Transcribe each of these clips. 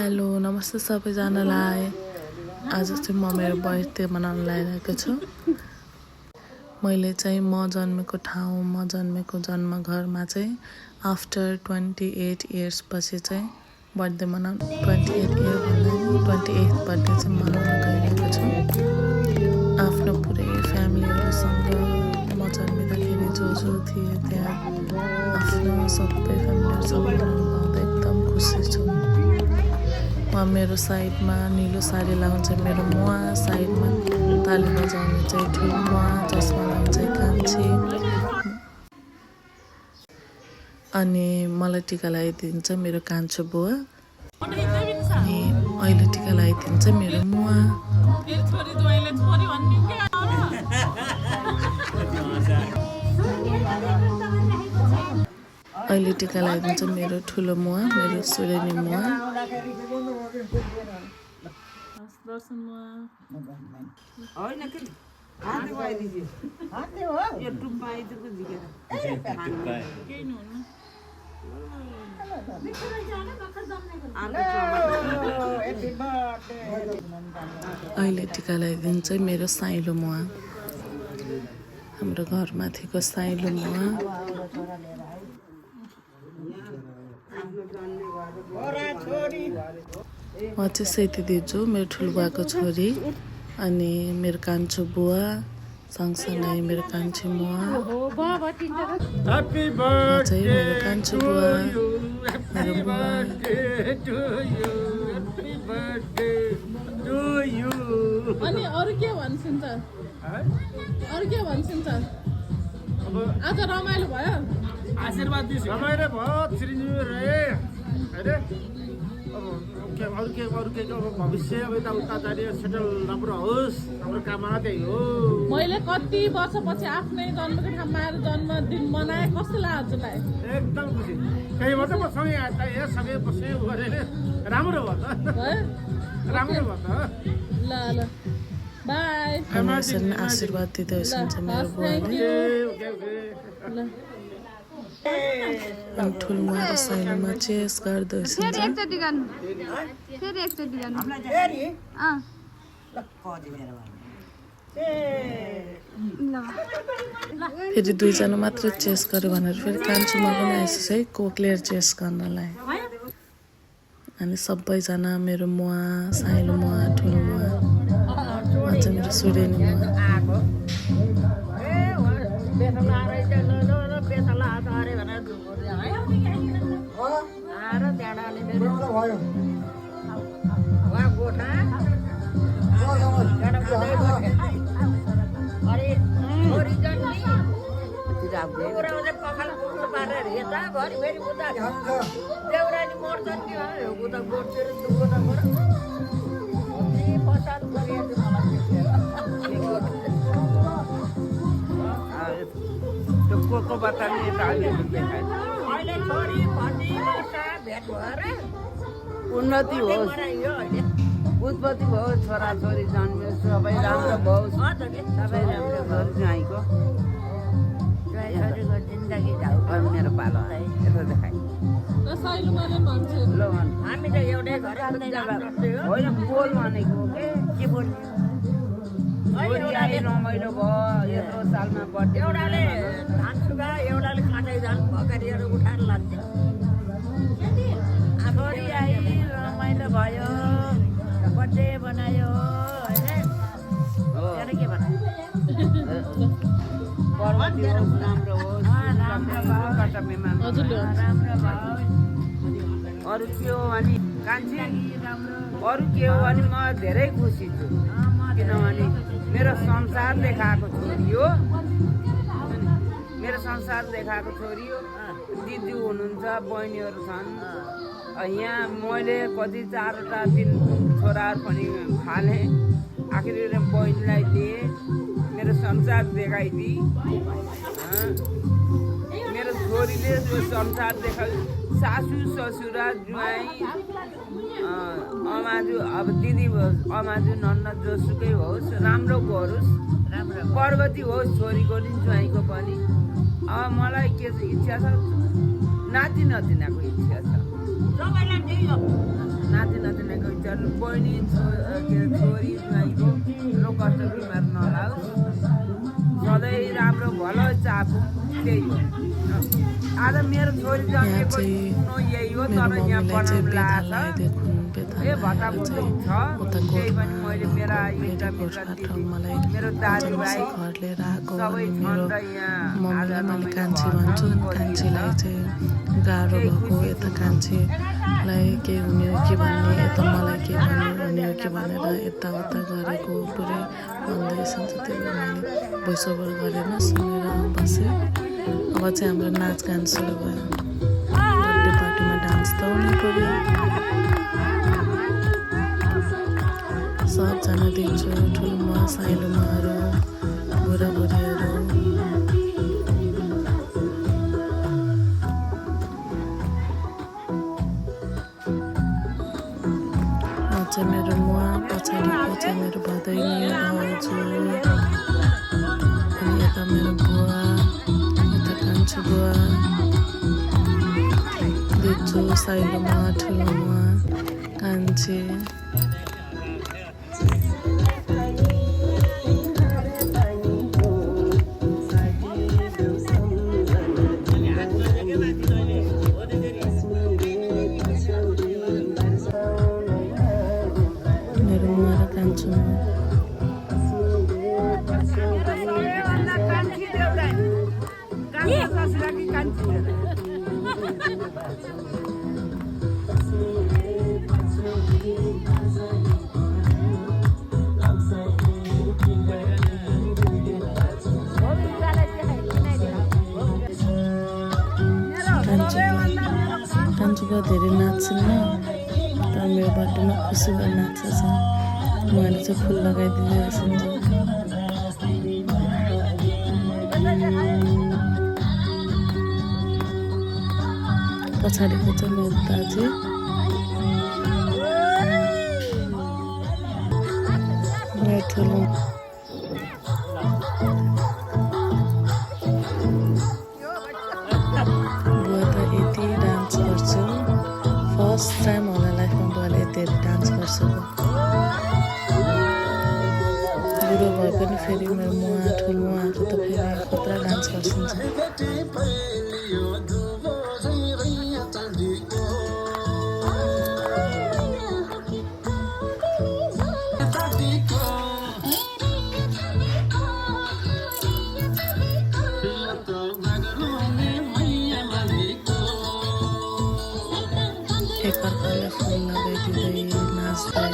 Hello नमस्ते सबैजनालाई। आज चाहिँ म मेरो बर्थडे मनाउन लागिरहेको छु। मैले चाहिँ म जन्मेको ठाउँ म जन्मेको जन्मघरमा चाहिँ आफ्टर 28 इयर्स पछि चाहिँ बर्थडे मनाउन 28 इयर भन्दा 28th बर्थडे चाहिँ मनाउन गइरहेको छु। आफ्नो पुरै फ्यामिलीहरूसँग म जन्मिँदाखेरि जो थिए त्यहाँ आफ्नो सबै फ्यामिलीहरूसँग मनाउन पाउँदा एकदम खुसी छु। मेरो साइडमा नीलो साडी लगाउनु चाहिँ मेरो मुवा, साइडमा ताली बजाउने चाहिँ ठुलो मुवा, चस्मा लगाउनु चाहिँ कान्छी, अनि मलाई टिका लगाइदिन्छ मेरो कान्छो बुवा, अनि अहिले टिका लगाइदिन्छ मेरो मुवा। अहिले टिका लगाइदिन्छ मेरो ठुलो मुवा, मेरो सुरेनी मुवा। अहिले टिका लगाइदिन्छ मेरो साइलो मुवा, हाम्रो घरमाथिको साइलो मुवा। म चाहिँ सेती दिजु मेरो ठुलो बुवाको छोरी, अनि मेरो कान्छो बुवा सँगसँगै मेरो कान्छी मुवा। चाहिँ मेरो कान्छो बुवा, मेरो बुवा। अनि अरु के भन्छन् त? अरु के भन्छन् त? आज रमाइलो भयो? आशीर्वाद दिस रमाइलो भयो श्रीजी रे हैन। अरु के भविष्य अब यता जाने सेटल राम्रो होस्, हाम्रो कामना त्यही हो। मैले कति वर्षपछि आफ्नै जन्मको ठाउँमा आएर जन्मदिन मनाए, कस्तो लाग्यो हजुरलाई? एकदम खुसी। कही भन्छ म सँगै आए सँगै बसे गरे राम्रो भयो त। राम्रो भयो त। ल ल बाई। हामीसँग आशीर्वाद दिँदै हुनुहुन्छ मेरो बुवाले। ल अनि ठुलो मुवा र साइलोमा चेस गर्दै हुनुहुन्छ। फेरि दुईजना मात्र चेस गर्यो भनेर फेरि कान्छोमा पनि आइसक्यो है कोक्लियर चेस गर्नलाई। अनि सबैजना मेरो मुवा, साइलो मुवा, ठुलो मुवा, अझ मेरो सुरेनी मुवा। उन्नति होस्, उत्पत्ति होस्, छोराछोरी जन्मियोस्, सबै राम्रो होस्, सबै राम्रो छोरी ज्वाइँको जिन्दगी जाऊ मेरो पालो यसो देखाइ। ल हामी त एउटै घर होइन बोल भनेको के बोल्ने रमाइलो भयो यत्रो सालमा बर्थडे। एउटाले धान सुगा, एउटाले खाँदै जानु भकारीहरू उठाएर लान्थ्यो। छोरी आई रमाइलो भयो, बर्थडे बनायो होइन। के भन्नु पर्वती होस्, राम्रो होस्, राम्रो भयो। अरू के हो भने कान्छी, अरू के हो भने म धेरै खुसी छु, किनभने मेरो संसार देखाएको छोरी हो, मेरो संसार देखाएको छोरी हो। दिदी हुनुहुन्छ, बहिनीहरू छन्। यहाँ मैले कति 4वटा 3 छोराहरू पनि फालेँ, आखिर बहिनीलाई दिएँ, मेरो संसार देखाइदिए। मेरो छोरीले जो संसार देखायो, सासू ससुरा ज्वाइँ अमाजु, अब दिदी होस्, अमाजु नन्न जोसुकै होस्, राम्रो गरोस्, पर्वती होस् छोरीको नि ज्वाइँको पनि। अब मलाई के इच्छा छ, नाति नतिनाको इच्छा छ। नाति नातिनाको विचार बहिनी छोरी ज्वाइँको रोग कष्ट बिमार नलाओस् सधैँ राम्रो भलो चाहन्छु त्यही हो आज मेरो छोरी जन्मेको यही हो तर यहाँ पढाउनु लाग्छ ए भत्ताको छ त्यही पनि मैले मेरा मेरो दाजुभाइ सबै छन् र यहाँ आज मैले कान्छी भन्छु कान्छीलाई चाहिँ गाह्रो भएको यता कान्छीलाई के हुने हो कि भन्ने यता मलाई के हुने हो कि भनेर यताउता गरेको पुरै भन्दैछ त्यही मैले भोइस ओभर गरेर सुनेर बसेँ अब चाहिँ हाम्रो नाचगान सुरु भयो बर्थडे पार्टीमा डान्स त हुनु पऱ्यो सबजना दिन्छु ठुलोमा साइलोमाहरू बुढाबुढीहरू चाहिँ मेरो मुवा पछाडिको चाहिँ मेरो भदैनी भाउजू अनि यता मेरो बुवा यता कान्छो बुवा दिजु साइलोमा ठुलोमा कान्छे कान्छुबा धेरै नाच्छन् तर मेरो बाटोमा खुसी भएर नाच्छ उहाँले चाहिँ फुल लगाइदिँदै हुन्छ पछाडिको चाहिँ मेरो दाजु मेरो ठुलो फर्स्ट टाइम होला लाइफमा बुवाले यति डान्स गर्छु बुढो भए पनि फेरि मेरो मुवा ठुलो मुवाहरू त फेरि खतरा डान्स गर्छन् एकअर्कालाई फुल लगाइदिँदै नाच्दै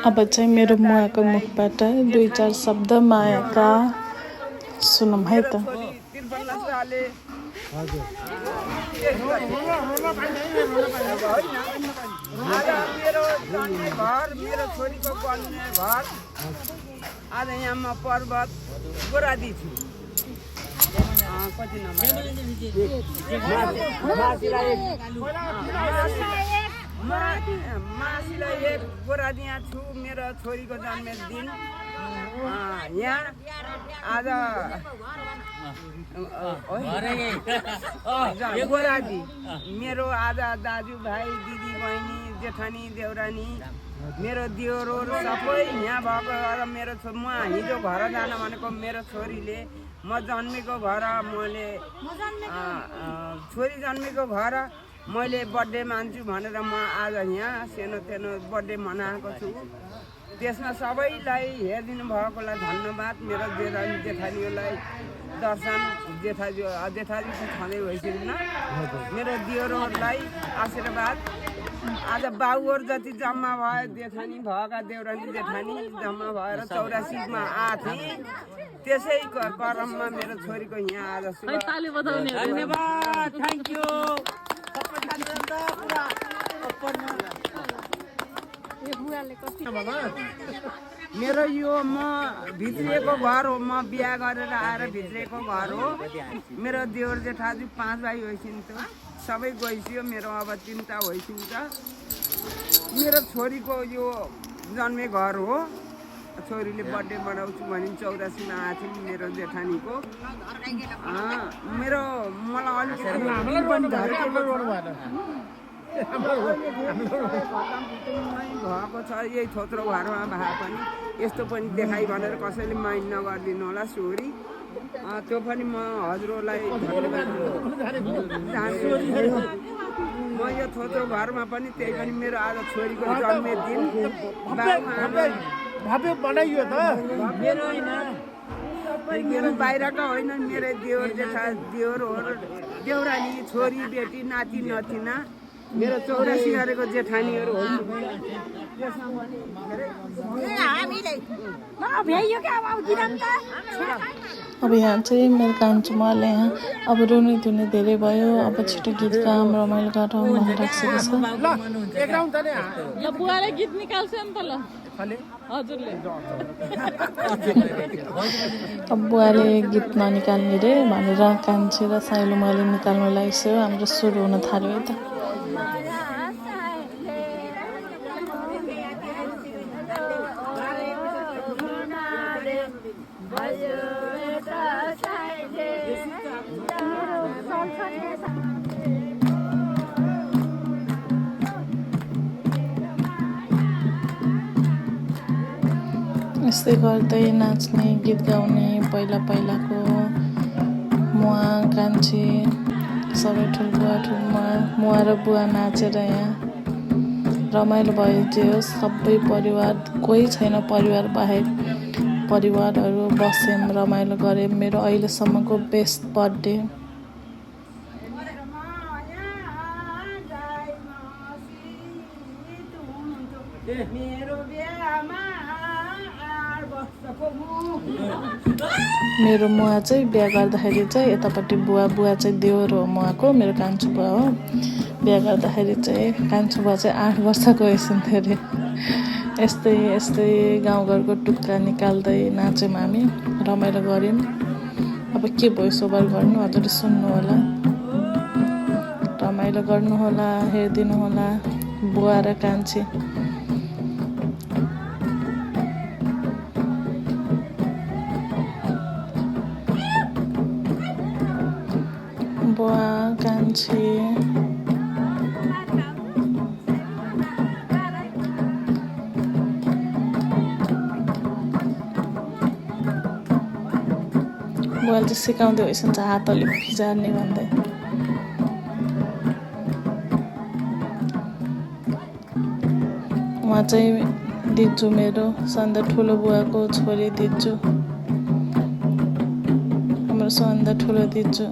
अब चाहिँ मेरो मुवाको मुखबाट 2-4 शब्द मायाका सुनौँ है त मेरो छोरीको बन्ने घर आज यहाँ म पर्वत गोरादी छु कति नम्बर मासीलाई एक गोरादिया छु मेरो छोरीको जन्मदिन यहाँ आज गोरादी मेरो आज दाजुभाइ दिदी बहिनी जेठानी देउरानी मेरो दियोरहरू सबै यहाँ भएको मेरो म हिजो घर जान भनेको मेरो छोरीले म जन्मेको घर मैले छोरी जन्मेको घर मैले बर्थडे मान्छु भनेर म आज यहाँ सानो बर्थडे मनाएको छु त्यसमा सबैलाई हेरिदिनु भएकोलाई धन्यवाद मेरो जेठानीलाई दर्शन जेठाजी त छँदै भइसकेन मेरो दियोरहरूलाई आशीर्वाद आज बाबुहरू जति जम्मा भयो जेठानी भएका देउरानी जेठानी जम्मा भएर 84मा आएको थिएँ त्यसै क्रममा मेरो छोरीको यहाँ आज ताली बजाउने धन्यवाद थ्याङ्क यू मेरो यो म भित्रिएको घर हो म बिहा गरेर आएर भित्रिएको घर हो मेरो देवर जेठाजु 5 भाइ होइसिन्थ्यो सबै गइसक्यो मेरो अब 3टा होइसिन्छ मेरो छोरीको यो जन्मे घर हो छोरीले बर्थडे बनाउँछु भने 84मा आएको थियो मेरो जेठानीको मेरो मलाई अलिकति भएको छ यही थोत्रो घरमा भए पनि यस्तो पनि देखाइ भनेर कसैले माइन्ड नगरिदिनु होला सोरी त्यो पनि म हजुरहरूलाई म यो थोत्रो घरमा पनि त्यही पनि मेरो आज छोरीको जन्मदिन भव्य बनाइयो त मेरो होइन मेरो बाहिरका होइन मेरो देवर जेठा देवर हो देउरानी छोरी बेटी नाति नतिना मेरो 84 गरेको जेठानीहरू हो अब यहाँ चाहिँ मेरो कान्छो मलाई यहाँ अब रुने धुने धेरै भयो अब छिटो गीत काम रमाइलो गरौँ भनेर राखिसकेको छ ल बुवाले गीत निकाल्छ नि त ल हजुरले अब बुवाले गीत ननिकाल्ने रे भनेर कान्छे र साइलो मैले निकाल्नु लागिसक्यो हाम्रो सुरु हुन थाल्यो है त यस्तै गर्दै नाच्ने गीत गाउने पहिलाको मुवा कान्छी सबै ठुलबुवा मुवा र बुवा नाचेर यहाँ रमाइलो भयो जे होस् सबै परिवार कोही छैन परिवार बाहेक परिवारहरू बस्यौँ रमाइलो गऱ्यौँ मेरो अहिलेसम्मको बेस्ट बर्थडे मेरो मुवा चाहिँ बिहा गर्दाखेरि चाहिँ यतापट्टि बुवा चाहिँ देवर हो मुवाको मेरो कान्छो बुवा हो बिहा गर्दाखेरि चाहिँ कान्छो बुवा चाहिँ 8 वर्षको भइसक्यो अरे यस्तै गाउँघरको टुक्का निकाल्दै नाच्यौँ हामी रमाइलो गऱ्यौँ अब के भोइस ओभर गर्नु हजुरले सुन्नु होला रमाइलो गर्नु होला हेरिदिनु होला बुवा र कान्छी बुवा कान्छी बुवाले चाहिँ सिकाउँदै होइसन्छ हातले फिजार्ने भन्दै उहाँ चाहिँ दिजु मेरो सबभन्दा ठुलो बुवाको छोरी दिजु हाम्रो सबभन्दा ठुलो दिजु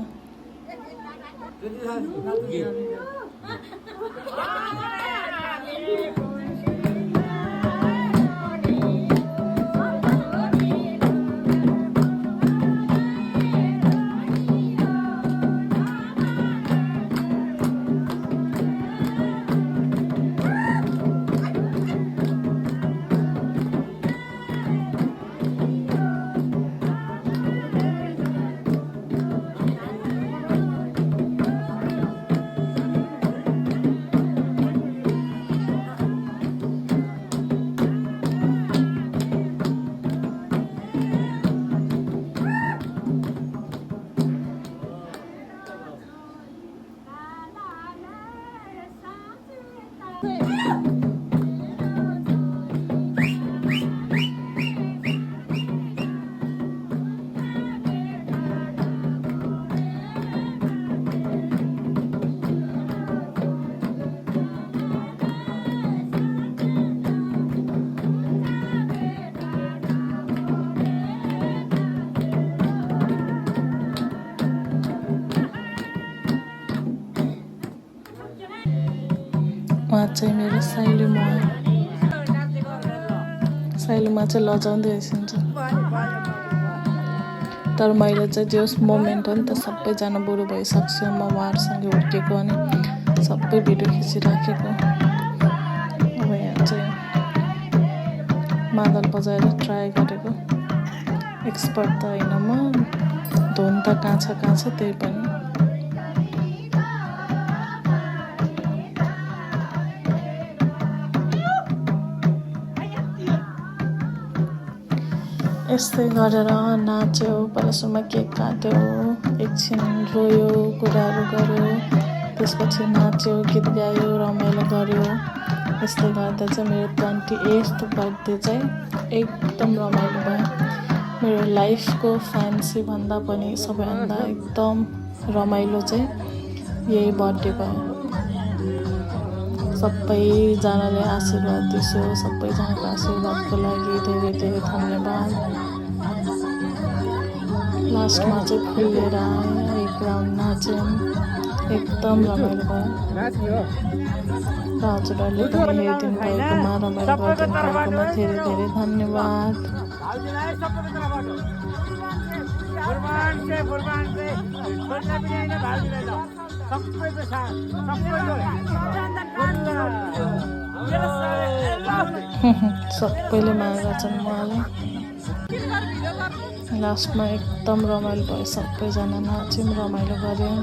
उहाँ चाहिँ मेरो साइली म साइलीमा चाहिँ लजाउँदै आइसिन्छ तर मैले चाहिँ जस मोमेन्ट हो नि त सबैजना बुढो भइसक्छ म उहाँहरूसँगै हुर्केको अनि सबै भिडियो खिचिराखेको अब यहाँ चाहिँ मादल बजाएर ट्राई गरेको एक्सपर्ट त होइन म धुन त कहाँ छ त्यही पनि यस्तै गरेर नाच्यो परसुमा केक काट्यो एकछिन रोयो कुराहरू गर्यो त्यसपछि नाच्यो गीत गायो रमाइलो गर्यो यस्तै गर्दा चाहिँ मेरो 28th बर्थडे चाहिँ एकदम रमाइलो भयो मेरो लाइफको फ्यान्सी भन्दा पनि सबैभन्दा एकदम रमाइलो चाहिँ यही बर्थडे भयो सबैजनाले आशीर्वाद दियो सबैजनाको आशीर्वादको लागि धेरै धेरै धन्यवाद लास्टमा चाहिँ फुलेर आयो एक राउन्ड नाच्यौँ एकदम रमाइलो भयो र हजुरहरूले पनि हेरिदिनु भएकोमा रमाइलो गरिदिनु भएकोमा धेरै धेरै धन्यवाद सबैले मागेका छन् मलाई लास्टमा एकदम रमाइलो भयो सबैजना नाच्यौँ रमाइलो गऱ्यौँ